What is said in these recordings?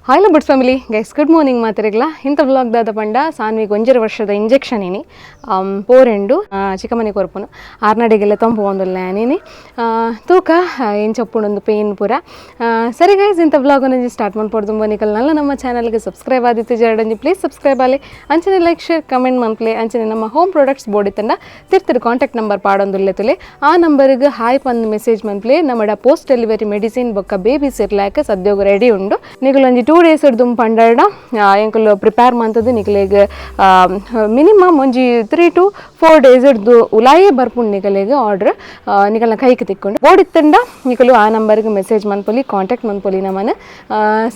Hi birds family guys, good morning ಮಾತಾಡಿಲ್ಲ ಇಂಥ vlog ದಾದ ಪಂಡ ಸಾನ್ವಿಗೆ 1.5 ವರ್ಷದ ಇಂಜೆಕ್ಷನ್ ಏನಿ ಪೋರೆಂಡು ಚಿಕ್ಕಮನೆ ಕೊರ್ಪುನು ಆರ್ನಡಿಗೆಲ್ಲ ತಂಪು ಒಂದಲ್ಲ ನೀನಿ ತೂಕ ಏನು ಚಪ್ಪುಣೊಂದು ಪೇನ್ ಪೂರ. ಸರಿ ಗೈಸ್, ಇಂಥ ವ್ಲಾಗ್ ಒಂಜಿ ಸ್ಟಾರ್ಟ್ ಮಾಡ್ಪೊಡ್ದು ನಿಕಲ್ನಲ್ಲ ನಮ್ಮ ಚಾನಲ್ಗೆ ಸಬ್ಸ್ಕ್ರೈಬ್ ಆದಿತ್ತು ಜರಡಂಜಿ ಪ್ಲೀಸ್ ಸಬ್ಸ್ಕ್ರೈಬ್ ಆಲಿ, ಅಂಚನೆ like share comment ಮನ್ಪ್ಲೆ, ಅಂಚನೆ ನಮ್ಮ home products board ಇತ್ತಂಡ ತಿರ್ತಿರು contact number ಪಾಡೊಂದುಲ್ಲೆ ತುಲೆ, ಆ ನಂಬರ್ಗೆ ಹಾಯ್ ಪಂದು ಮೆಸೇಜ್ ಮನ್ಪ್ಲೆ. ನಮ್ಮಡ post delivery medicine ಬೊಕ್ಕ ಬೇಬಿ ಸಿರ್ಲಾಕ್ ಸದ್ಯೋಗ ರೆಡಿ ಉಂಡು. ನಿಕಲೊಂಜಿ 2 ಡೇಸ್ ದುಮ್ ಪಂಡರ್ಡ ಎಂಕುಲು ಪ್ರಿಪೇರ್ ಮಂತದ್ದು ನಿಕಲೆಗ್ ಮಿನಿಮಮ್ ಒಂಜಿ 3 to 4 days ಹಿಡ್ದು ಉಲಾಯೇ ಬರ್ಪುಂಡು ನಿಕಲೆಗ್ ಆರ್ಡರ್ ನಿಕಲ್ನ ಕೈಗೆ ತಿಕ್ಕೊಂಡು ಓಡಿತ್ತಂಡ ನಿಕಲು ಆ ನಂಬರ್ಗೆ ಮೆಸೇಜ್ ಮನ್ಪೊಲಿ, ಕಾಂಟ್ಯಾಕ್ಟ್ ಮನ್ಪೊಲಿ ನಮ್ಮನ್ನು.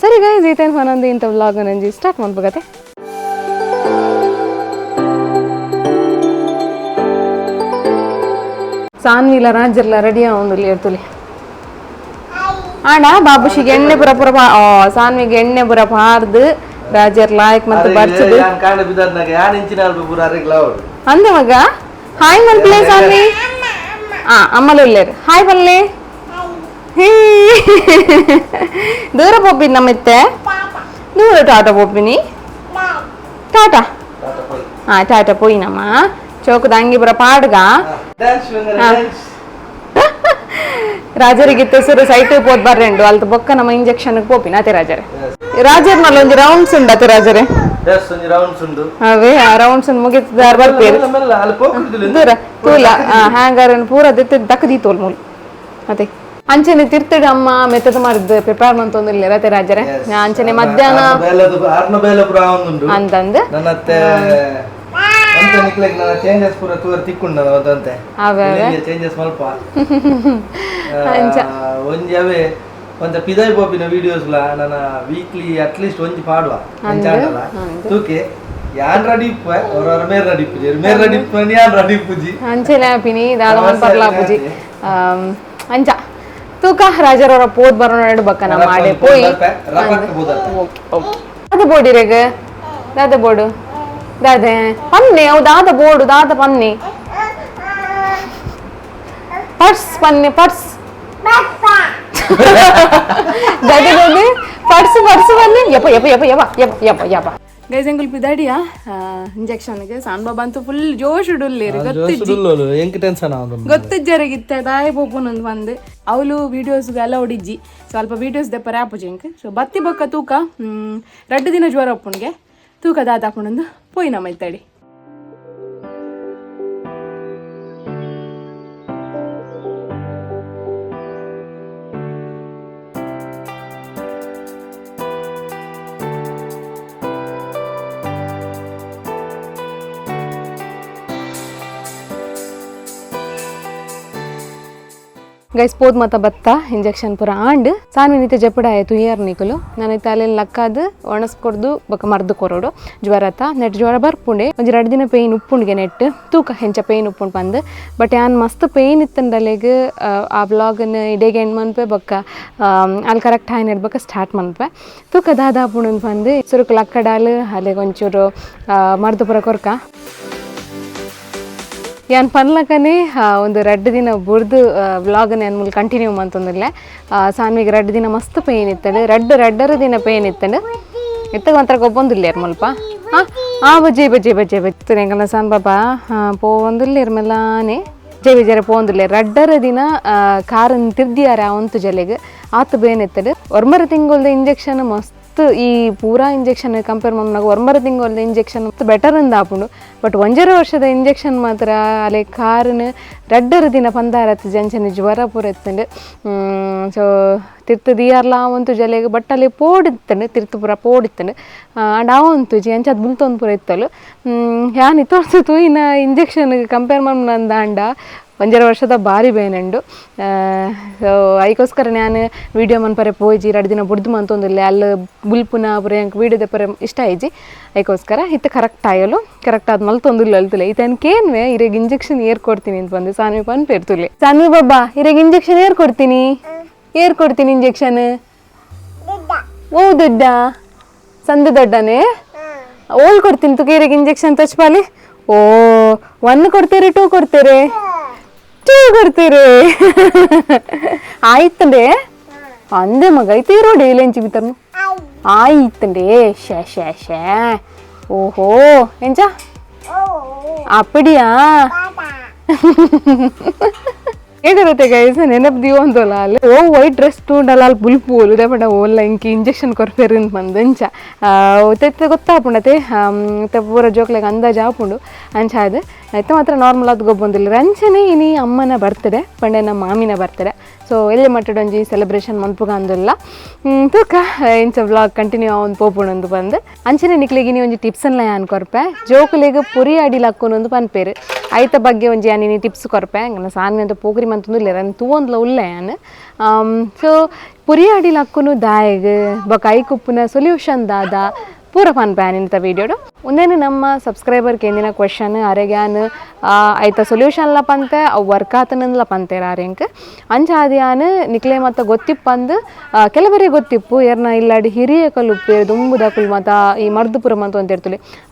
ಸರಿ ಗೈಸ್, ಈತೇನು ಫನೊಂದು ಇಂಥ ವ್ಲಾಗ್ ನಂಜಿ ಸ್ಟಾರ್ಟ್ ಮನ್ಪಗತ್ತೆ. ಸಾನ್ವಿಲ ರಾಜರ್ಲ ರೆಡಿ ಆವೊಂದು ಇರ್ತುಲಿ ಆಂಡ ಬಾಬುಷಿಗೆ ಎಣ್ಣೆ ಪುರ ಪುರ ಸಾನ್ವಿಗೆ ಎಣ್ಣೆ ಪುರ ಪಾರ್ದು ರಾಜರ್ ಲಾಯಕ್ ಮತ್ತೆ ಬರ್ಚದು ಅಂದ ಮಗ ಹಾಯ್ ಮನ್ಪ್ಲೆ ಸಾನ್ವಿ. ಅಮ್ಮಲು ಇಲ್ಲೇರು ಹಾಯ್ ಪಲ್ಲೆ ದೂರ ಪೋಪಿನ ನಮ್ಮಿತ್ತೆ ದೂರ ಟಾಟಾ ಪೋಪಿನಿ ಟಾಟಾ. ಟಾಟಾ ಪೋಯಿನಮ್ಮ ಚೌಕದ ಅಂಗಿ ಪುರ ಪಾಡ್ಗ ರಾಜರಿಗೆ ಹೆಸರು ಸೈಟ್ ಪೋದ್ ಬರ್ರೆಂಡು ಅಲ್ತ ಬೊಕ್ಕ ನಮ್ಮ ಇಂಜೆಕ್ಷನ್ ಪೋಪಿನ ಅತೆ ರಾಜರೇ. ರಾಜರ್ ನಲ್ಲ ಒಂಜಿ ರೌಂಡ್ಸ್ ಉಂಡು ಅತೆ ರಾಜರೇ. ಅವೇ ಆ ರೌಂಡ್ಸ್ ಮುಗಿದಾರ್ ಬರ್ಪೇರು ದೂರ ತೂಲ ಹ್ಯಾಂಗರ್ ಪೂರ ದಕ್ಕದಿ ತೋಲ್ ಮೂಲು ಅದೇ ಅಂಚನೆ ತಿರ್ತಡು ಅಮ್ಮ ಮೆತ್ತದ ಮರ್ದ್ ಪ್ರಿಪೇರ್ ಮಂತೊಂದಿಲ್ಲ ಅತೆ ರಾಜರೇ. ಅಂಚನೆ ಮಧ್ಯಾಹ್ನ ಅಂತಂದು ಪಿದಾಯಿ ಪೋಪಿನ ವಿಡಿಯೋಸ್ ಲಾ ನನ್ನ weekly at least ಒಂಜಿ ಪಾಡುವ ತೂಕೆ ಯಾನ್ ರೆಡಿ ಇಪ್ಪೆ ಅವರವರ ಮೇರ್ ರೆಡಿ ಇಪ್ಪುಜಿ ಮೇರ್ ರೆಡಿ ಇಪ್ಪು ಯಾನ್ ರೆಡಿ ಇಪ್ಪುಜಿ ಅಂಚನೆ ಆಪಿನಿ ದಾದ ಮನ್ಪರ್ಲ ಆಪುಜಿ ಅಂಚ ತೂಕ ರಾಜರವರ ಪೋದ್ ಬರೋಣ ಎರಡು ಬಕ್ಕ ನಮ್ಮ ಆಡೆ ಪೋಯಿ. ಓಕೆ ಓಕೆ ಅದು ಬೋಡಿರೇಗ ದಾದ ಬೋಡು ದಾದೆ ಪನ್ನೆ ಅವು ದಾದ ಬೋಡು ದಾದ ಪನ್ನೆ ಪರ್ಸ್ ಪನ್ನೆ ಪರ್ಸ್ ದಾದೆ ಬೋಡು ಪರ್ಸ್ ಪರ್ಸ್ ಪನ್ನೆ ಯಪ್ಪ ಯಪ್ಪ ಯಪ್ಪ ಯಪ್ಪ ಯಪ್ಪ ಯಪ್ಪ ಯಪ್ಪ. ಗೈಸ್ ಎಂಕುಲ್ ಪಿದಾಡಿಯಾ ಇಂಜೆಕ್ಷನ್ಗೆ ಸಾನ್ ಬಾಬಾ ಅಂತೂ ಫುಲ್ ಜೋಶ್ ಉಡುಲ್ಲೇರು ಗೊತ್ತಿಜ್ಜರಿಗಿತ್ತೆ ದಾಯ ಪೋಪುನೊಂದು ಬಂದು ಅವಳು ವೀಡಿಯೋಸ್ಗೆ ಎಲ್ಲ ಹೊಡಿಜ್ಜಿ ಸ್ವಲ್ಪ ವೀಡಿಯೋಸ್ ದೆಪ್ಪರೆ ಆಪುಜಿ ಎಂಕ್. ಸೊ ಬತ್ತಿ ಬೊಕ್ಕ ತೂಕ 2 ದಿನ ಜ್ವರ ಒಪ್ಪುಣಿಗೆ ತೂಕ ದಾದಾಪುಣೊಂದು ಪೋಯಿ ನಮ್ಮ ಇತ್ತಡಿ. ಗೈಸ್ ಪೋದ್ ಮತ ಬತ್ತ ಇಂಜೆಕ್ಷನ್ ಪೂರ ಆಂಡ್ ಸಾನ್ವಿ ನಿತ್ಯ ಜಪಡಾಯ ತುಯ್ಯಾರ್ ನಿಕಲು ನಾನು ತಲೆಯಲ್ಲಿ ಲಕ್ಕಾದು ಒಣಸ್ ಕೊಡ್ದು ಬೊಕ್ಕ ಮರ್ದು ಕೊರೋಡು ಜ್ವರತ ನೆಟ್ ಜ್ವರ ಬರ್ಪುಂಡೆ ಒಂಜಿ 2 ದಿನ ಪೇಯ್ನ್ ಉಪ್ಪುಂಡಿಗೆ ನೆಟ್ ತೂಕ ಹೆಂಚ ಪೇಯ್ನ್ ಉಪ್ಪುಂಡು ಪಂದು. ಬಟ್ ಯಾನ್ ಮಸ್ತ್ ಪೇಯ್ನ್ ಇತ್ತಂಡಲೆಗ್ ಆ ಬ್ಲಾಗನ್ನು ಇಡೇಗೆ ಎಂಡ್ ಮನ್ಪೆ ಬೊಕ್ಕ ಅಲ್ಲಿ ಕರೆಕ್ಟ್ ಹಾಯ್ ನೆಡ್ಬಕ್ಕ ಸ್ಟಾರ್ಟ್ ಮನ್ಪೆ ತೂಕ ದಾದಾಪುಂಡು ಪಂದು ಸುರುಕು ಲಕ್ಕಡಾಲು ಅಲ್ಲಿಗೆ ಒಂಚೂರು ಮರ್ದು ಪೂರ ಕೊರ್ಕ ಯಾನ್ ಪನ್ಲಕನೆ ಒಂದು 2 ದಿನ ಬುರ್ದು ವ್ಲಾಗನ್ನು ಯಾನ್ ಮೂಲ ಕಂಟಿನ್ಯೂ ಮಂತೊಂದಿಲ್ಲ. ಸಾನ್ವಿಗೆ 2 ದಿನ ಮಸ್ತ್ ಪೇಯ್ನ್ ಇತ್ತಂಡು 2.5 ದಿನ ಪೇಯ್ನ್ ಇತ್ತಂಡು ಇತ್ತಾಗ ಒಂಥರ ಗೊಬ್ಬೊಂದಿಲ್ಲೇರ್ ಮುಲ್ಪ. ಹಾಂ ಹಾಂ ಬಜ್ಜೆ ಬಜ್ಜೆ ಬಜ್ಜೆ ಬಜ್ಜೆ ಎಂಕಲ್ನ ಸಾನ್ ಬಾಬಾ ಪೋವೊಂದುಲ್ಲೇರ್ ಮೆಲ್ಲಾನೆ ಜೈ ಬಿಜಾರೆ ಪೋವೊಂದುಲ್ಲೇರ್ 2.5 ದಿನ ಕಾರನ್ನು ತಿರ್ದಿಯಾರೆ ಆ ಒಂತು ಜಲೆಗೆ ಆತು ಬೇನ್ ಇತ್ತಂಡು. 1 ತಿಂಗಳದ ಇಂಜೆಕ್ಷನ್ ಮಸ್ತ್ ಈ ಪೂರಾ ಇಂಜೆಕ್ಷನ್ ಕಂಪೇರ್ ಮನ್ನಾಗ 1 ತಿಂಗಳದ ಇಂಜೆಕ್ಷನ್ ಬೆಟರ್ ಅಂದ ಆಪುಂಡು. ಬಟ್ 1.5 ವರ್ಷದ ಇಂಜೆಕ್ಷನ್ ಮಾತ್ರ ಅಲೆ ಕಾರನ್ 2.5 ದಿನ ಪಂದಾರತ್ತು ಜಂಚನೆ ಜ್ವರ ಪೂರ ಎತ್ತಂಡು. ಸೊ ತಿರ್ತು ದಿಯಾರ್ಲ ಆವಂತು ಜಲೆಗೆ ಬಟ್ ಅಲ್ಲಿ ಪೋಡಿತ್ತಂಡು ತಿರ್ತು ಪೂರ ಪೋಡಿತ್ತಂಡು ಆಂಡ್ ಆವಂತು ಜಿ ಅಂಚ ಅದು ಬುಲ್ತೊಂದು ಪೂರ ಇತ್ತಲು ಯಾನ್ ಇತ್ತೋರ್ಸು ತೂಯಿನ ಇಂಜೆಕ್ಷನ್ ಕಂಪೇರ್ ಮನ್ನಂದ ಅಂಡ 1.5 ವರ್ಷದ ಭಾರಿ ಬೇನಂಡು. ಸೊ ಅದಕ್ಕೋಸ್ಕರ ನಾನು ವೀಡಿಯೋ ಮನ್ಪರೆ ಪೋಯಿಜಿ 2 ದಿನ ಬುಡ್ದು ಮಂತೊಂದಿಲ್ಲ ಅಲ್ಲಿ ಬುಲ್ಪುನ ಪುರ ಎಂಕ್ ವೀಡಿಯೋದ ಪುರ ಇಷ್ಟ ಆಯ್ಜಿ ಅದಕ್ಕೋಸ್ಕರ ಇತ್ತ ಕರೆಕ್ಟ್ ಆಯಲು ಕರೆಕ್ಟ್ ಆದ ಮಲ್ತೊಂದಿಲ್ಲ ಅಲ್ತುಲೆ ಈತನಕೇನ್ವೆ ಇರೆಗ್ ಇಂಜೆಕ್ಷನ್ ಏರ್ ಕೊಡ್ತೀನಿ ಅಂತ ಬಂದು ಸಾನ್ವಿ ಪನ್ಪೇರ್ತುಲೆ. ಸಾನ್ವಿ ಬಾಬಾ ಇರೆಗ್ ಇಂಜೆಕ್ಷನ್ ಏರ್ ಕೊಡ್ತೀನಿ ಏರ್ ಕೊಡ್ತೀನಿ ಇಂಜೆಕ್ಷನ್ ಓ ದೊಡ್ಡ ಸಂದು ದೊಡ್ಡನೆ ಓಲ್ ಕೊಡ್ತೀನಿ ತುಕ ಇರೆಗ್ ಇಂಜೆಕ್ಷನ್ ತಚ್ಪಾಲಿ. ಓ 1 ಕೊಡ್ತೀರಿ 2 ಕೊಡ್ತೀರಿ 2 ಕೊಡ್ತೀರಿ ಆಯ್ತಂಡೆ ಅಂದೆ ಮಗ ಐತೆ ರೋಡ್ ಏಲೇಂಚಿ ಬಿತ್ತರ್ನು. ಆಯ್ತಂಡೇ ಶೇ ಶೇ ಶೇ ಓಹೋ ಎಂಚ ಅಪ್ಪಡಿಯಾ ಏನಿರುತ್ತೆ ಗೈಸ್ ನೆನಪು ದೀವೊಂದಲ್ಲ ಅಲ್ಲಿ ಓ ವೈಟ್ ಡ್ರೆಸ್ ತೂಂಡಲ್ಲ ಅಲ್ಲಿ ಬುಲ್ಪು ಉದೇ ಪಂಡ ಓಲ್ಲ ಇಂಕಿ ಇಂಜೆಕ್ಷನ್ ಕೊರ್ಪೇರು ಅಂತ ಬಂದು ಅಂಚ ಇತ್ತೆ ಗೊತ್ತಾಪುಂಡತೆ ಇತ್ತೆ ಪೂರ ಜೋಕ್ಲೆಗ್ ಅಂದಾಜು ಆಪುಂಡು ಅಂಚ ಅದು ಇತ್ತೆ ಮಾತ್ರ ನಾರ್ಮಲ್ ಅದು ಗೊಬ್ಬೊಂದಿಲ್ಲ ರಂಚನೆ ಇನಿ ಅಮ್ಮನ ಬರ್ತಡೆ ಪಂಡೆ ನಮ್ಮ ಮಾಮಿನ ಬರ್ತಡೆ. ಸೊ ಎಲ್ಲಿ ಮಟ್ಟಡೊಂಜಿ ಸೆಲೆಬ್ರೇಷನ್ ಮನ್ಪುಗ ಅಂದಿಲ್ಲ ತೂಕ ಇಂಚ ವ್ಲಾಗ್ ಕಂಟಿನ್ಯೂ ಆವೊಂದು ಪೋಪುಂಡು ಬಂದು ಅಂಚನೆ ನಿಕ್ಲೆಗ್ ಇನಿ ಒಂಜಿ ಟಿಪ್ಸ್ ಅನ್ಲ ಯಾನ್ ಕೊರ್ಪೆ ಜೋಕುಲೆಗ್ ಪುರಿ ಅಡಿಲ್ ಹಾಕೊನೊಂದು ಪನ್ಪೇರು ಐತ ಬಗ್ಗೆ ಒಂಜಿ ಯಾನ್ ಇನಿ ಟಿಪ್ಸ್ ಕೊರ್ಪೆ ಅಂಗನ ಸಾನ್ವಿ ಅಂತ ಪೋಗ್ರಿ ಮಂತೊಂದು ಉಲ್ಲೆರ್ ಅನ್ ತೂವೊಂದ್ಲ ಉಲ್ಲೆ ಯಾನ್. ಸೊ ಪುರಿ ಅಡಿಲ್ ಹಾಕೊನು ದಾಯಗ್ ಬೊಕ ಐಕುಪ್ಪುನ ಸೊಲ್ಯೂಷನ್ ದಾದ ಪೂರ ಪನ್ಪೆ ಯಾನ್ ಇಂತ ವೀಡಿಯೋಡು. ಒಂದೇನು ನಮ್ಮ ಸಬ್ಸ್ಕ್ರೈಬರ್ ಕೇಂದಿನ ಕ್ವಶನ್ ಅರೆಗ್ಯಾನ್ ಐತ ಸೊಲ್ಯೂಷನ್ಲ ಪಂತೆ ಅವು ವರ್ಕ್ ಆತನಂದ್ಲ ಪಂತೇರ್ ಆರೆಂಕ್ ಅಂಚ ಆದಿಯಾನ್ ನಿಕ್ಲೆ ಮತ್ತ ಗೊತ್ತಿಪ್ಪಂದು ಕೆಲವರಿಗೆ ಗೊತ್ತಿಪ್ಪು ಏರ್ನ ಇಲ್ಲಾಡಿ ಹಿರಿಯ ಕಲುಪ್ಪು ದುಂಬುದಕುಲ್ ಮತ ಈ ಮರ್ದು ಪೂರ ಮಂತ ಅಂತ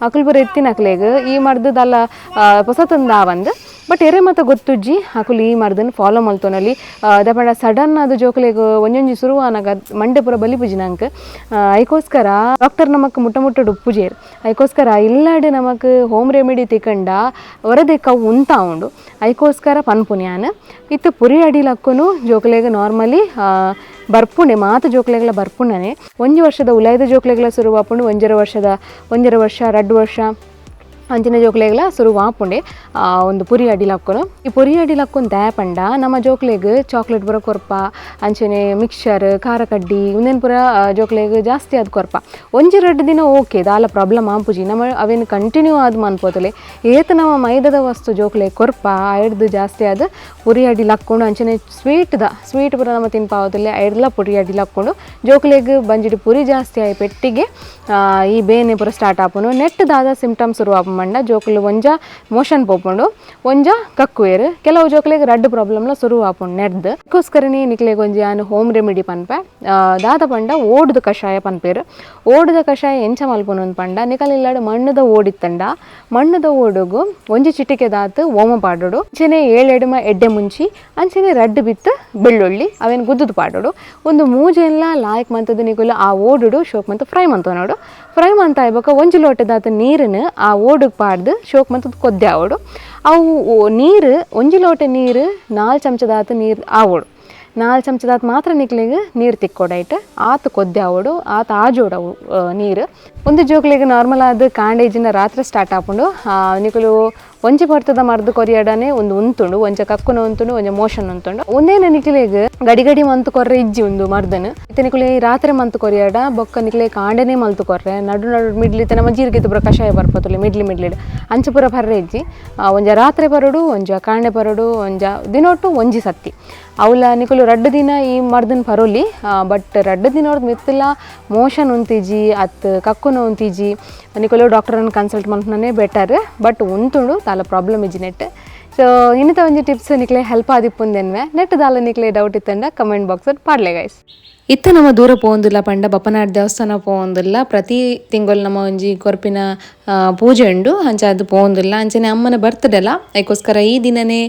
ಅಕುಲ್ ಪೂರ ಎತ್ತಿನ ಅಕ್ಲೆಗ್ ಈ ಮರ್ದದಲ್ಲ ಪೊಸತಂದ ಬಂದು ಬಟ್ ಎರೆ ಮತ ಗೊತ್ತುಜ್ಜಿ ಅಕುಲು ಈ ಮರ್ದನ್ ಫಾಲೋ ಮಲ್ತೊನಲ್ಲಿ ದಪಂಡ ಸಡನ್ ಅದು ಜೋಕುಲೆಗ್ ಒಂಜೊಂಜಿ ಸುರುವಾನಾಗ ಮಂಡೆ ಪೂರ ಬಲಿಪುಜಿ ನಂಕ್ ಐಕೋಸ್ಕರ ಡಾಕ್ಟರ್ ನಮಕ್ ಮುಟ್ಟ ಮುಟ್ಟ ಉಪ್ಪುಜೇರ್ ಐಕೋಸ್ಕರ ಇಲ್ಲಾಡೆ ನಮಕ್ ಹೋಮ್ ರೆಮಿಡಿ ತಿಕಂಡ ಹೊರದಿಕ್ಕ ಉಂತ ಉಂಡು ಐಕೋಸ್ಕರ ಪನ್ಪುನ್ಯಾನ್ ಇತ್ತು ಪುರಿ ಅಡಿಲಕ್ಕೂ ಜೋಕುಲೆಗ್ ನಾರ್ಮಲಿ ಬರ್ಪುಂಡೆ ಮಾತ ಜೋಕುಲೆಗ್ಲ ಬರ್ಪುಂಡನೆ ಒಂಜಿ ವರ್ಷದ ಉಲಾಯ್ದ ಜೋಕುಲೆಗ್ಲ ಸುರುವಾಪುಂಡು ಒಂಜರ ವರ್ಷ ರಡ್ಡು ವರ್ಷ ಅಂಚಿನ ಜೋಕ್ಲೆಗ್ಲ ಸುರುವಾಪುಂಡೆ ಒಂದು ಪುರಿ ಅಡಿಲ್ ಹಾಕೊನು ಈ ಪುರಿ ಅಡಿಲ್ ಹಾಕೊಂಡು ದಾಯಪಂಡ ನಮ್ಮ ಜೋಕ್ಲೆಗ್ ಚಾಕ್ಲೇಟ್ ಪೂರ ಕೊರ್ಪ ಅಂಚನೆ ಮಿಕ್ಸರ್ ಖಾರ ಕಡ್ಡಿ ಉಂದೇನು ಪೂರ ಜೋಕ್ಲೆಗ್ ಜಾಸ್ತಿ ಅದು ಕೊರ್ಪ ಒಂಜಿ ರಡ್ಡು ದಿನ ಓಕೆ ದಾಲ ಪ್ರಾಬ್ಲಮ್ ಆಂಪುಜಿ ನಮ್ಮ ಅವೇನು ಕಂಟಿನ್ಯೂ ಆದ್ ಮನ್ಪೋತಲೆ ಏತ ನಮ್ಮ ಮೈದದ ವಸ್ತು ಜೋಕ್ಲೆಗ್ ಕೊರ್ಪ ಐಡ್ದು ಜಾಸ್ತಿ ಆದ್ ಪುರಿ ಅಡಿಲ್ ಹಾಕೊಂಡು ಅಂಚನೆ ಸ್ವೀಟ್ ಪೂರ ನಮ್ಮ ತಿನ್ಪಾವತಲೆ ಐಡ್ಲ ಪುರಿ ಅಡಿಲ್ ಹಾಕೊಂಡು ಜೋಕ್ಲೆಗ್ ಬಂಜಿಡ್ ಪುರಿ ಜಾಸ್ತಿ ಆಯಿ ಪೆಟ್ಟಿಗೆ ಈ ಬೇನೆ ಪೂರ ಸ್ಟಾರ್ಟ್ ಆಪುನು ನೆಟ್ ದಾದ ಸಿಂಪ್ಟಮ್ಸ್ ಶುರು ಆಪು ಮಂಡ ಜೋಕುಲು ಒಂಜ ಮೋಷನ್ ಪೋಪುಂಡು ಒಂಜ ಕಕ್ಕುವೇರು ಕೆಲವು ಜೋಕುಲೆಗ್ ರಡ್ಡು ಪ್ರಾಬ್ಲಮ್ಲ ಸುರು ಆಪುಂಡು ನೆಡ್ದು ಅದಕ್ಕೋಸ್ಕರನೇ ನಿಕ್ಲೆಗ್ ಒಂಜಿ ಯಾನ್ ಹೋಮ್ ರೆಮಿಡಿ ಪನ್ಪೆ ದಾದ ಪಂಡ ಓಡುದ ಕಷಾಯ ಪನ್ಪೇರು ಓಡುದ ಕಷಾಯ ಎಂಚ ಮಲ್ಪುನು ಪಂಡ ನಿಕಲ್ ಇಲ್ಲಾಡು ಮಣ್ಣುದ ಓಡಿತ್ತಂಡ ಮಣ್ಣುದ ಓಡುಗು ಒಂಜಿ ಚಿಟಿಕೆ ದಾತು ಓಮ ಪಾಡೋಡು ಅಂಚನೆ ಏಳೆಡುಮ ಎಡ್ಡೆ ಮುಂಚಿ ಅಂಚನೆ ರಡ್ಡು ಬಿತ್ತು ಬೆಳ್ಳುಳ್ಳಿ ಅವೇನು ಗುದ್ದುದು ಪಾಡೋಡು ಒಂದು ಮೂಜೆಲ್ಲ ಲಾಯಕ್ ಮಂತದ್ದು ನಿಕುಲು ಆ ಓಡುಡು ಶೋಕ್ ಮಂತು ಫ್ರೈ ಮಂತ ನೋಡು ಫ್ರೈ ಮಂತ ಆಯ್ಬಕ ಒಂಜಿ ಲೋಟದಾತ ನೀರನ್ನು ಆ ಓಡುಗೆ ಪಾಡ್ದು ಶೋಕ್ ಮಂತದ್ದು ಕೊದ್ದೆ ಆವೋಡು ಅವು ನೀರು ಒಂಜಿ ಲೋಟ ನೀರು 4 ಚಮಚದಾತ ನೀರು ಆವೋಡು 4 ಚಮಚದಾತ ಮಾತ್ರ ನಿಕ್ಲೆಗ್ ನೀರು ತಿಕ್ಕೋಡೈಟ್ ಆತ ಕೊದ್ದೆ ಆವೋಡು ಆತ ಆಜೋಡು ಅವು ನೀರು ಒಂದು ಜೋಕ್ಲೆಗ್ ನಾರ್ಮಲ್ ಆದ ಕಾಂಡೇಜಿನ ರಾತ್ರಿ ಸ್ಟಾರ್ಟ್ ಆಪುಂಡು ನಿಕುಲು ಒಂಜಿ ಪರ್ತದ ಮರ್ದು ಕೊರಿಯಡನೆ ಒಂದು ಉಂತುಂಡು ಒಂಜ ಕಕ್ಕುನ ಉಂತುಂಡು ಒಂಜ ಮೋಷನ್ ಉಂತುಂಡು ಒಂದೇನ ನಿಕ್ಲೆಗ್ ಗಡಿ ಗಡಿ ಮಂತು ಕೊರ್ರೆ ಇಜ್ಜಿ ಒಂದು ಮರ್ದನು ಇತ್ತೆ ನಿಕುಲೆ ರಾತ್ರಿ ಮಂತು ಕೊರಿಯಡ ಬೊಕ್ಕ ನಿಕ್ಲೆ ಕಾಂಡನೆ ಮಲ್ತು ಕೊರ್ರೆ ನಡು ನಡು ಮಿಡ್ಲಿ ನಮ್ಮ ಜೀರಿಗೆ ಪೂರ ಕಷಾಯ ಬರ್ಪತುಲೆ ಮಿಡ್ಲಿ ಮಿಡ್ಲಿ ಅಂಚ ಪೂರ ಬರ್ರೆ ಇಜ್ಜಿ ಒಂಜ ರಾತ್ರಿ ಬರೋಡು ಒಂಜ ಕಾಂಡೆ ಬರೋಡು ಒಂಜ ದಿನೊಟ್ಟು ಒಂಜಿ ಸತ್ತಿ ಅವಲ ನಿಕುಲು ರಡ್ಡು ದಿನ ಈ ಮರ್ದನ್ ಪರೋಲಿ ಬಟ್ ರಡ್ಡು ದಿನ ಅವ್ರದ್ದು ಮಿತ್ತಿಲ್ಲ ಮೋಷನ್ ಉಂತಿಜಿ ಅತ್ ಕಕ್ಕುನ ಉಂತಿಜಿ ನಿಕುಲು ಡಾಕ್ಟರನ್ನು ಕನ್ಸಲ್ಟ್ ಮಲ್ಪನೇ ಬೆಟರ್ ಬಟ್ ಉಂತುಂಡು ತಾಲ ಪ್ರಾಬ್ಲಮ್ ಇಜ್ಜಿ ನೆಟ್. ಸೊ ಇನ್ನಿತ ಒಂಜಿ ಟಿಪ್ಸ್ ನಿಕ್ಲೆ ಹೆಲ್ಪ್ ಆದಿಪ್ಪುಂದೆನ್ವೆ ನೆಟ್ ದಾಲ ನಿಕ್ಲೆ ಡೌಟ್ ಇತ್ತಂಡ ಕಮೆಂಟ್ ಬಾಕ್ಸ್ ಪಾಡ್ಲೆ ಗೈಸ್. ಇತ್ತ ನಮ್ಮ ದೂರ ಪೋವೊಂದಿಲ್ಲ ಪಂಡ ಬಪ್ಪನಾಡ್ ದೇವಸ್ಥಾನ ಪೋವೊಂದಿಲ್ಲ ಪ್ರತಿ ತಿಂಗಳು ನಮ್ಮ ಒಂಜಿ ಕೊರ್ಪಿನ ಪೂಜೆ ಉಂಡು ಅಂಚ ಅದು ಪೋವೊಂದಿಲ್ಲ ಅಂಚನೆ ಅಮ್ಮನ ಬರ್ತಡಲ್ಲ ಅದಕ್ಕೋಸ್ಕರ ಈ ದಿನನೇ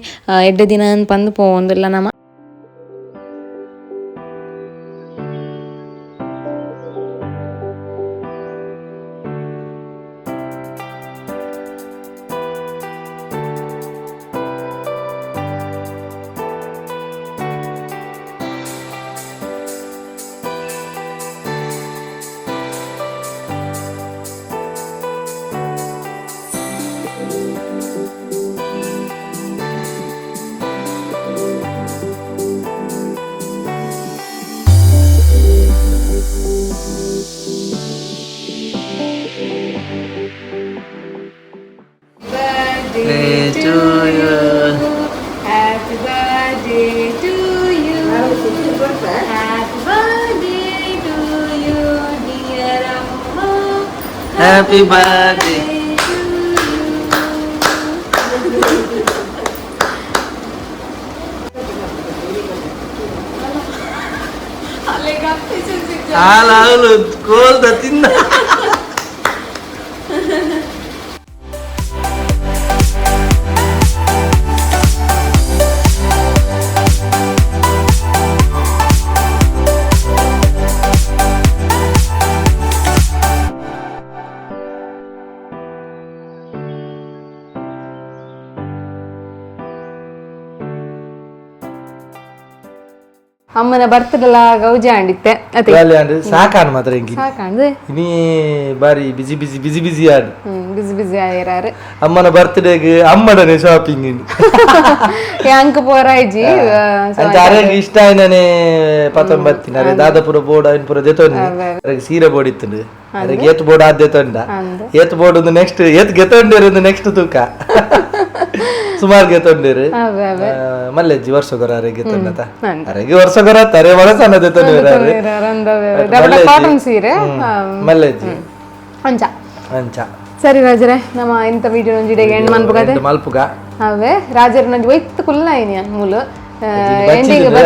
ಎಡ್ಡೆ ದಿನ ಅಂತ ಬಂದು ಪೋವೊಂದಿಲ್ಲ ನಮ್ಮ. To you. Happy birthday to you. Happy birthday to you, dear Amma. Happy birthday. To you. ಹಾಲು ಕೋಲ್ದ ತಿಂದ. ಅಮ್ಮನ ಬರ್ತದಲ್ಲ ಗೌಜಿ ಆಂಡಿತ್ತೆ ಅದೇ ಸಾಕಾಣ ಮಾತ್ರ ಇಂಕಿ ಸಾಕಾಂದು ಇನಿ ಬಾರಿ ಬಿಸಿ ಬಿಸಿ ಬಿಸಿ ಬಿಸಿ ಆಡು ಬಿಸಿ ಬಿಸಿ ಆಯಿರಾರು ಅಮ್ಮನ ಬರ್ತ್ಡೇಗೆ ಅಮ್ಮಡನೆ ಶಾಪಿಂಗ್ ಯಾಂಕ್ ಪೋರಾಯ್ಜಿ ಅಂಚ ಅರೆಗ್ ಇಷ್ಟ ಆಯ್ನೇ ಪತ್ತೊಂಬತ್ತಿನ ಅರೆ ದಾದಾಪುರ ಬೋರ್ಡ್ ಐನ್ ಪುರ ದೆತೊಂದು ಅರೆಗ್ ಸೀರೆ ಬೋರ್ಡ್ ಇತ್ತುಂಡು ಅರೆಗ್ ಏತ್ ಬೋರ್ಡ್ ಆದ್ ದೆತೊಂಡ ಏತ್ ಬೋರ್ಡ್ ಒಂದು ನೆಕ್ಸ್ಟ್ ಏತ್ ಗೆತೊಂಡೇರು ಒಂದು ನೆಕ್ಸ್ಟ್ ತೂಕ ಸುಮಾರು ಗೆತೊಂಡೇರು ಮಲ್ಲೆಜ್ಜಿ ವರ್ಷಗೊರ ಅರೆ ಗೆತೊಂಡತ ಅರೆಗೆ ವರ್ಷಗೊರ ತರೆ ವರಸನ ದೆತೊಂಡೇರು ಕಾಟನ್ ಸೀರೆ ಮಲ್ಲೆಜ್ಜಿ ಅಂಚ ಅಂಚ ಸರಿ ರಾಜರೇ ನಮ್ಮ ಇಂಥ ವಿಡಿಯೋ ಒಂಜಿ ಎಂಡ್ ಮನ್ಪುಗದೆ ಮಲ್ಪುಗ ಅವೇ ರಾಜರ ನಂಜಿ ಒಯ್ತು ಕುಲ್ಲ ಐನಿ ಮೂಲು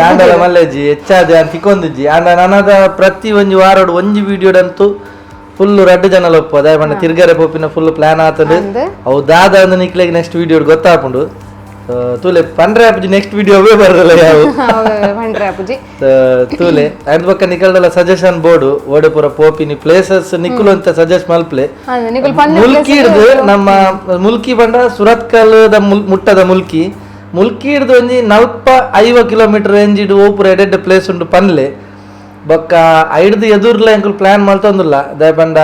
ಆಂಡಲ ಮಲ್ಲೆಜ್ಜಿ ಹೆಚ್ಚಾದೆ ಅಂತ ತಿಕ್ಕೊಂದಿಜ್ಜಿ ಆಂಡ ನನದ ಪ್ರತಿ ಒಂಜಿ ವಾರೋಡು ಒಂಜಿ ವಿಡಿಯೋಡಂತೂ ಫುಲ್ ರಡ್ಡು ಜನ ಲೊಪ್ಪು ಅದೇ ಪಂಡ ತಿರ್ಗರೆ ಪೋಪಿನ ಫುಲ್ ಪ್ಲಾನ್ ಆತದು ಅವು ದಾದ ಅಂದ್ ನಿಕ್ಲೆಗ್ ನೆಕ್ಸ್ಟ್ ವಿಡಿಯೋ ಗೊತ್ತಾಪುಂಡು ತೂಲೆ ಪಂಡ್ರೆ ಅಪ್ಪುಜಿ ನೆಕ್ಸ್ಟ್ ವಿಡಿಯೋವೇ ಬರಲ್ಲ ಯಾವ ಪಂಡ್ರೆ ಅಪ್ಪುಜಿ ತೂಲೆ ಅದ್ ಬೊಕ್ಕ ನಿಕಲ್ದಲ್ಲ ಸಜೆಷನ್ ಬೋರ್ಡ್ ಓಡೆಪುರ ಪೋಪಿನಿ ಪ್ಲೇಸಸ್ ನಿಕ್ಕುಲು ಅಂತ ಸಜೆಸ್ಟ್ ಮಲ್ಪ್ಲೆ ಮುಲ್ಕಿ ಹಿಡ್ದು ನಮ್ಮ ಮುಲ್ಕಿ ಬಂಡ ಸುರತ್ಕಲ್ the ಮುಟ್ಟದ ಮುಲ್ಕಿ ಮುಲ್ಕಿ ಹಿಡ್ದು ಒಂಜಿ 40-50 ಕಿಲೋಮೀಟರ್ ರೇಂಜ್ ಇಡು ಓಪುರ ಎಡೆಡ್ ಪ್ಲೇಸ್ ಉಂಡು ಪನ್ಲೆ ಬೊಕ್ಕ ಐಡ್ದು ಎದುರ್ಲ ಎಂಕುಲು ಪ್ಲಾನ್ ಮಲ್ತೊಂದುಲ್ಲ ದಯಪಂಡ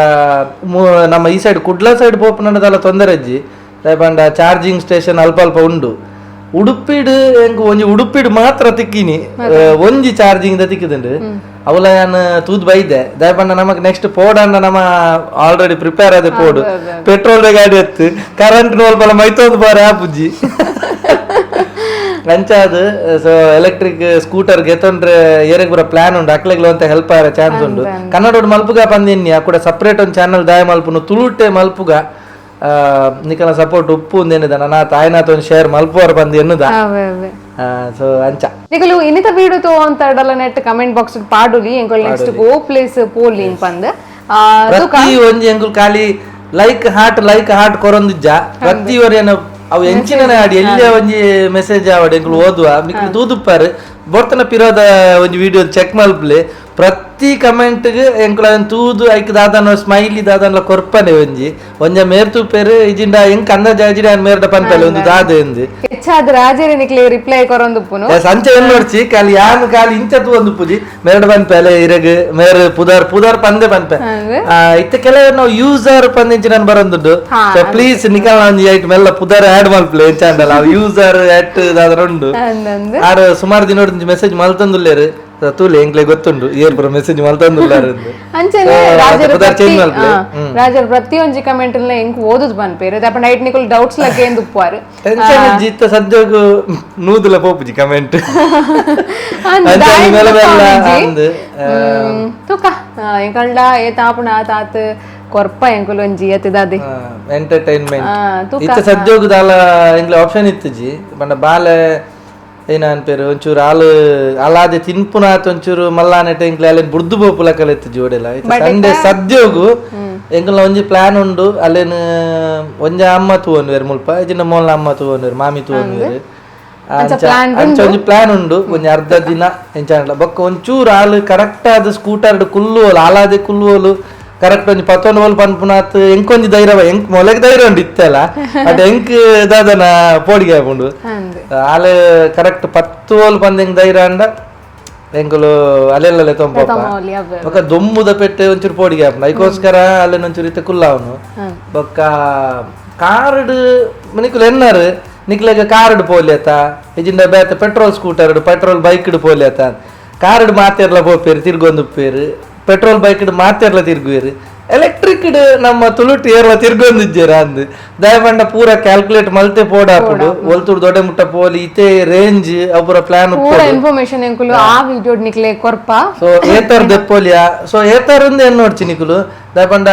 ನಮ್ಮ ಈ ಸೈಡ್ ಕುಡ್ಲ ಸೈಡ್ ಪೋಪುನದಲ್ಲ ತೊಂದರೆ ಅಜ್ಜಿ ದಯಪಂಡ ಚಾರ್ಜಿಂಗ್ ಸ್ಟೇಷನ್ ಅಲ್ಪ ಅಲ್ಪ ಉಂಡು ಉಡುಪಿಡು ಎಂಕ್ ಒಂಜಿ ಉಡುಪಿಡು ಮಾತ್ರ ತಿಕ್ಕಿನಿ ಒಂಜಿ ಚಾರ್ಜಿಂಗ್ the ತಿಕ್ಕಿದುಂಡು ಅವಲ ಯಾನ್ ತೂದ್ ಬೈದೆ ದಯಪಂಡ ನಮಕ್ ನೆಕ್ಸ್ಟ್ ಪೋಡಂಡ ನಮ್ಮ ಆಲ್ರೆಡಿ ಪ್ರಿಪೇರ್ ಆದ ಪೋಡು ಪೆಟ್ರೋಲ್ ಗಾಡಿ ಎತ್ತು ಕರೆಂಟ್ ನೋಲ್ಪಲ ಮೈತೊಂದು ಬಾರ ಆಪುಜ್ಜಿ ಅಂಚಾದ್ so electric scooter ಗೆತೊಂಡ್ರೆ ಏರೆಗ್ ಪೂರ ಪ್ಲಾನ್ ಉಂಡು ಅಕ್ಲೆಗ್ಲ ಅಂತ ಹೆಲ್ಪ್ ಆರ ಚಾನ್ಸ್ ಉಂಡು ಕನ್ನಡ ಮಲ್ಪುಗ ಪಂದಿನ್ನಿ ಆ ಕೂಡ ಸಪ್ರೇಟ್ ಒಂದು ಚಾನಲ್ ದಾಯ ಮಲ್ಪುನು ತುಳುಟೆ ಮಲ್ಪುಗ ನಿಕಲ ಸಪೋರ್ಟ್ ಉಪ್ಪು ಒಂದೇನಿದ ನನ್ನ ತಾಯ್ನಾಥ ಒಂದು ಶೇರ್ ಮಲ್ಪುವರ್ ಬಂದು ಎನ್ನುದ ಸೊ ಅಂಚ ನಿಕಲು ಇನ್ನಿತ ವೀಡಿಯೋ ತೋ ಅಂತ net comment box ಪಾಡುಲಿ ಎಂಕುಲು next go place ಪೋಲಿ ಪಂದ್ ಪ್ರತಿ ಒಂಜಿ ಎಂಕುಲು ಖಾಲಿ like heart like heart ಕೊರೊಂದಿಜ್ಜ ಪ್ರತಿ ಒರಿಯನ ಅವು ಎಂಚಿನ ಆಡಿ ಎಲ್ಲೇ ಒಂಜಿ ಮೆಸೇಜ್ ಆವಡ್ ಎಂಕುಲು ಓದುವ ಮಿಕ್ಲು ತೂದುಪ್ಪಾರು ಬೊರ್ತನ ಪಿರೋದ ಒಂಜಿ ವಿಡಿಯೋ ಚೆಕ್ ಮಲ್ಪ್ಲೆ ಪ್ರತಿ ಕಮೆಂಟ್ಗೆ ಎಂಕುಲು ಅದನ್ನ ತೂದು ಐಕ್ ದಾದನ ಸ್ಮೈಲಿ ದಾದನ್ಲ ಕೊರ್ಪನೆ ಒಂಜಿ ಒಂಜ ಮೇರ್ ತೂಪೇರು ಇಜಿಂಡ ಎಂಕ್ ಅಂದಾಜ್ ಆಜಿಡ ಮೇರ್ಡ ಪನ್ಪಲೆ ಒಂದು ದಾದ ಎಂದು ಹೆಚ್ಚಾದ ರಾಜರೇ ನಿಕ್ಲೆ ರಿಪ್ಲೈ ಕೊರೊಂದುಪ್ಪುನು ಸಂಚೆ ಏನ್ ನೋಡ್ಚಿ ಖಾಲಿ ಯಾನ್ ಖಾಲಿ ಇಂಚ ತೂವೊಂದು ಪೂಜಿ ಮೇರ್ಡ ಪನ್ಪೆಲೆ ಇರಗ್ ಮೇರ್ ಪುದಾರ್ ಪುದಾರ್ ಪಂದೆ ಪನ್ಪೆ ಇತ್ತ ಕೆಲವರು ನಾವು ಯೂಸರ್ ಪಂದಿಂಚಿ ನಾನು ಬರೊಂದುಂಡು ಸೊ ಪ್ಲೀಸ್ ನಿಕಲ್ ಒಂಜಿ ಐಟ್ ಮೆಲ್ಲ ಪುದಾರ್ ಆಡ್ ಮಲ್ಪ್ಲೆ ಎಂಚಾಂಡಲ ಯೂಸರ್ ಅಟ್ ದಾದರ ಉಂಡು ಆರ್ ಸುಮಾರು ದಿನ ಮೆಸೇಜ್ ಮಲ್ತೊಂದುಲ್ಲೇರು ತೂಲೆ ಎಂಕ್ಲೆ ಗೊತ್ತುಂಡು ಏರ್ ಪುರ ಮೆಸೇಜ್ ಮಲ್ತೊಂದುಲ್ಲಾರು ಅಂಚನೆ ರಾಜರ ಪ್ರತಿಯೊಂಜಿ ಕಮೆಂಟ್ ಎಂಕ್ ಓದುದು ಪನ್ಪೇರು ಅಪ್ಪ ನೈಟ್ ನಿಕುಲ್ ಡೌಟ್ಸ್ ಲಕ್ಕೆ ಎಂದು ಉಪ್ಪುವಾರು ಟೆನ್ಷನ್ ಜಿತ್ತ ಸದ್ಯಗ್ ನೂದುಲ ಪೋಪುಜಿ ಕಮೆಂಟ್ ತೂಕ ಎಂಕಲ್ಡ ಏ ತಾಪುಣ ತಾತ್ ಕೊರ್ಪ ಎಂಕುಲು ಒಂಜಿ ಅತಿದಾದೆ ಎಂಟರ್ಟೈನ್ಮೆಂಟ್ ಇತ್ತ ಸದ್ಯೋಗ ದಾಲ ಎಂಕ್ಲೆ ಆಪ್ಷನ್ ಇತ್ತುಜಿ ಪಂಡ ಬಾಲೆ ಏನ ಅನ್ಪೇರು ಒಂಚೂರು ಹಾಲು ಅಲಾದೆ ತಿನ್ಪುನಾತ್ ಒಂಚೂರು ಮಲ್ಲಾನೆಟ್ ಎಂಕ್ಲೆ ಅಲ್ಲೇನು ಬುಡ್ದು ಪೋಪುಲಕಲ ಇತ್ತು ಜೋಡೆಲ್ಲ ಸಂಡೆ ಸದ್ಯೋಗು ಎಂಕಲ್ನ ಒಂಜಿ ಪ್ಲಾನ್ ಉಂಡು ಅಲ್ಲೇನು ಒಂಜಿ ಅಮ್ಮ ತೂವೊನ್ವೇರು ಮುಲ್ಪ ಇಜಿನ ಮೋಲ್ನ ಅಮ್ಮ ತೂವೊನ್ವೇರು ಮಾಮಿ ತೂವೊನ್ವೇರು ಅಂಚ ಒಂಜಿ ಪ್ಲಾನ್ ಉಂಡು ಒಂಜಿ ಅರ್ಧ ದಿನ ಎಂಚಾಂಡಲ ಬೊಕ್ಕ ಒಂಚೂರು ಹಾಲು ಕರೆಕ್ಟ್ ಆದ ಸ್ಕೂಟರ್ ಕುಲ್ಲುವೋಲು ಆಲಾದೆ ಕುಲ್ಲುವೋಲು ಕರೆಕ್ಟ್ ಒಂಜಿ ಪತ್ತೊಂದು ಹೋಲ್ ಪನ್ಪುನಾತ್ ಎಂಕೊಂಜಿ ಧೈರ್ಯ ಎಂಕ್ ಮೊಲೆಗ್ ಧೈರ್ಯ ಉಂಡು ಇತ್ತೆಲ್ಲ ಬಟ್ ಎಂಕ್ ದಾದನ ಪೋಡಿಗೆ ಆಪುಂಡು ಆಲೆ ಕರೆಕ್ಟ್ 10 ಹೋಲ್ ಪಂದ್ ಎಂಕ್ ಧೈರ್ಯ ಅಂಡ ಎಂಕುಲು ಅಲ್ಲೆಲ್ಲ ತೊಂಪ ಬೊಕ್ಕ ದೊಂಬುದ ಪೆಟ್ಟೆ ಒಂಚೂರು ಪೋಡಿಗೆ ಆಪುಂಡು ಐಕೋಸ್ಕರ ಅಲ್ಲೇನ ಒಂಚೂರು ಇತ್ತೆ ಕುಲ್ಲಾವನು ಬೊಕ್ಕ ಕಾರ್ಡ್ ನಿಕುಲು ಎನ್ನಾರು ನಿಕ್ಲೆಗ್ ಕಾರ್ಡ್ ಪೋಲ್ಯತ ಇಜಿಂಡ ಬೇತೆ petrol scooter petrol bike ಪೋಲ್ಯತ card ಮಾತೆರ್ಲ ಪೋಪೇರು ತಿರ್ಗೊಂದುಪ್ಪೇರು ಪೆಟ್ರೋಲ್ ಬೈಕ್ ಮಾತೆರ್ಲ ತಿರ್ಗುವೇರು ಎಲೆಕ್ಟ್ರಿಕ್ ನಮ್ಮ ತುಳುಟು ಏರ್ಲ ತಿರ್ಗೊಂದಿಜ್ಜೇರ ಅಂದ್ ದಯಪಂಡ ಪೂರ ಕ್ಯಾಲ್ಕುಲೇಟ್ ಮಲ್ತೆ ಪೋಡಾಪುಂಡು ಒಲ್ತುಡು ದೊಡ್ಡ ಮುಟ್ಟ ಪೋಲಿ ಇತೆ ರೇಂಜ್ ಅಪುರ ಪ್ಲಾನ್ ಪೂರ ಇನ್ಫಾರ್ಮೇಶನ್ ಎಂಕುಲು ಆ ವಿಡಿಯೋ ನಿಕ್ಲೆ ಕೊರ್ಪ ಸೊ ಏತರ್ ದೆಪ್ಪೋಲಿಯಾ ಸೊ ಏತರ್ ಒಂದು ಏನ್ ನೋಡ್ಚಿ ನಿಕುಲು ದಯಪಂಡ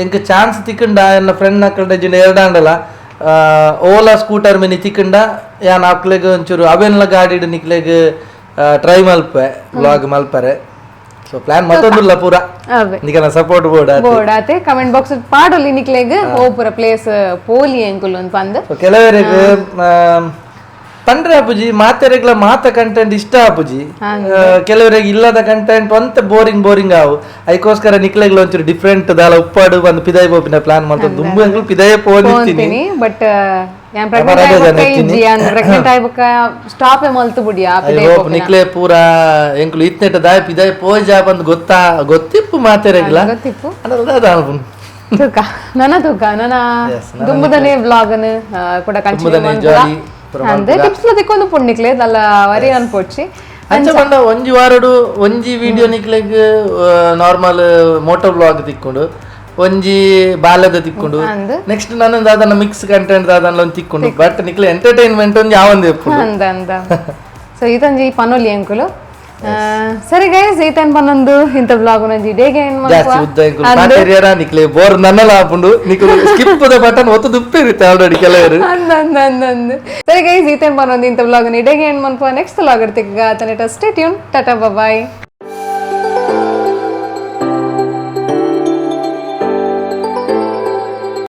ಎಂಕ್ ಚಾನ್ಸ್ ತಿಕ್ಕಂಡ ಎನ್ನ ಫ್ರೆಂಡ್ ನಕ್ಕಂಡ ಜಿಂಡ ಎರಡಾಂಡಲ ಓಲಾ ಸ್ಕೂಟರ್ ಮಿನಿ ತಿಕ್ಕಂಡ ಯಾನ್ ಅಕ್ಲೆಗ್ ಒಂಚೂರು ಅವೆನ್ಲ ಗಾಡಿಡ್ ನಿಕ್ಲೆಗ್ ಟ್ರೈ ಮಲ್ಪೆ ವ್ಲಾಗ್ ಮಲ್ಪರೆ ಸೊ ಪ್ಲಾನ್ ಮತ್ತೊಂದುಲ್ಲ ಪೂರ ನಿಕನ ಸಪೋರ್ಟ್ ಬೋರ್ಡ್ ಬೋರ್ಡ್ ಆತೆ ಕಮೆಂಟ್ ಬಾಕ್ಸ್ ಪಾಡೊಲಿ ನಿಕ್ಲೆಗ್ ಪೂರ ಪ್ಲೇಸ್ ಪೋಲಿ ಎಂಕುಲು ಅಂತ ಪಂದ್ ಕೆಲವರೆಗ್ ಪಂಡ್ರೆ ಅಪುಜಿ ಮಾತೆರೆಗ್ಲ ಮಾತ ಕಂಟೆಂಟ್ ಇಷ್ಟ ಆಪುಜಿ ಕೆಲವರಿಗೆ ಇಲ್ಲದ ಕಂಟೆಂಟ್ ಒಂತ ಬೋರಿಂಗ್ ಬೋರಿಂಗ್ ಆವು ಅದಕ್ಕೋಸ್ಕರ ನಿಕ್ಲೆಗ್ಲ ಒಂಚೂರು ಡಿಫ್ರೆಂಟ್ ದಾಲ ಉಪ್ಪಾಡು ಬಂದು ಪಿದಾಯಿ ಪೋಪಿನ ಪ್ಲಾನ್ ಮಾಡ್ತಾರೆ ದುಂಬು ಎಂಕುಲು ಪಿದಾಯ ಪೋನಿತ್ತೀನಿ ಬಟ್ ಯಾನ್ ಪ್ರೆಗ್ನೆಂಟ್ ಆಯ್ಬೊಕ್ಕ ಇಜ್ಜಿ, ಯಾನ್ ಪ್ರೆಗ್ನೆಂಟ್ ಆಯ್ಬೊಕ್ಕ ಸ್ಟಾಪ್ ಮಲ್ತು ಬುಡಿಯಾ. I hope ನಿಕ್ಲೆ ಪೂರ ಎಂಕುಲು ಇತ್ನೆಟ ದಾಯ ಪಿದಾಯ್ ಪೋಜಾ ಬಂದ್ ಗೊತ್ತಾ ಗೊತ್ತಿಪ್ಪು ಮಾತೆರೆಗ್ಲ. ಗೊತ್ತಿಪ್ಪು. ಅದಲ್ಲ ದಾಲ್ಪುನು. ತೂಕ ನನ, ತೂಕ ನನ. Yes, ನನ. ದುಂಬುದನೆ ವ್ಲಾಗ್ ಕೂಡ ಕಂಟಿನ್ಯೂ. ದುಂಬುದನೆ jolly ಪೂರ. ಅಂದ್ರೆ ಟಿಪ್ಸ್ ತಿಕ್ಕೊಂದು ಪುಣ್ಣಿಕ್ಲೆ ದಲ್ಲ ವರಿ ಅನ್ಪೋಚಿ. ಅಂಚ ಪಂಡ ಒಂಜಿ ವಾರಡು ಒಂಜಿ ವಿಡಿಯೋ ನಿಕ್ಲೆಗ್ ನಾರ್ಮಲ್ ಮೋಟೋ ಬ್ಲಾಗ್ ತಿಕ್ಕೊಂಡು, ಒಂಜಿ ಬಾಲ್ಯದ ತಿಕ್ಕೊಂಡು. ಅಂದ್. ನೆಕ್ಸ್ಟ್ ನಾನು ದಾದನ ಮಿಕ್ಸ್ ಕಂಟೆಂಟ್ ದಾದನ ಒಂದ್ ತಿಕ್ಕೊಂಡು, ಬಟ್ ನಿಕ್ಲೆ ಎಂಟರ್ಟೈನ್ಮೆಂಟ್ ಒಂಜಿ ಯಾವೊಂದು ಇಪ್ಪುಂಡು. ಅಂದ ಅಂದ. ಸೊ ಇದೊಂಜಿ ಪನೊಲಿ ಎಂಕುಲು. ಸರಿ ಗೈಸ್, ಈತನ್ ಪನ್ನೊಂದು ಇಂಥ ಬ್ಲಾಗ್ ಒಂಜಿ ಡೇಗೆ ಏನ್ ಜಾಸ್ತಿ ಉದ್ದ ಎಂಕುಲು ಮಾತೆರಿಯರ ನಿಕ್ಲೆ ಬೋರ್ ನನ್ನಲ ಆಪುಂಡು. ನಿಕ್ಲು ಸ್ಕಿಪ್ the button ಒತ್ತು ದುಪ್ಪೇರಿತ್ತೆ ಆಲ್ರೆಡಿ ಕೆಲವರು. ಅಂದ ಅಂದ ಅಂದ ಅಂದ. ಸರಿ ಗೈಸ್, ಈತನ್ ಪನ್ನೊಂದು ಇಂಥ ಬ್ಲಾಗ್ ಇಡೇಗೆ ಏನ್ ಮನ್ಪ. ನೆಕ್ಸ್ಟ್ ವ್ಲಾಗ್ ಇರ್ತಿಗ ತನಟ ಸ್ಟೇ ಟ್ಯೂನ್. Tata, boy.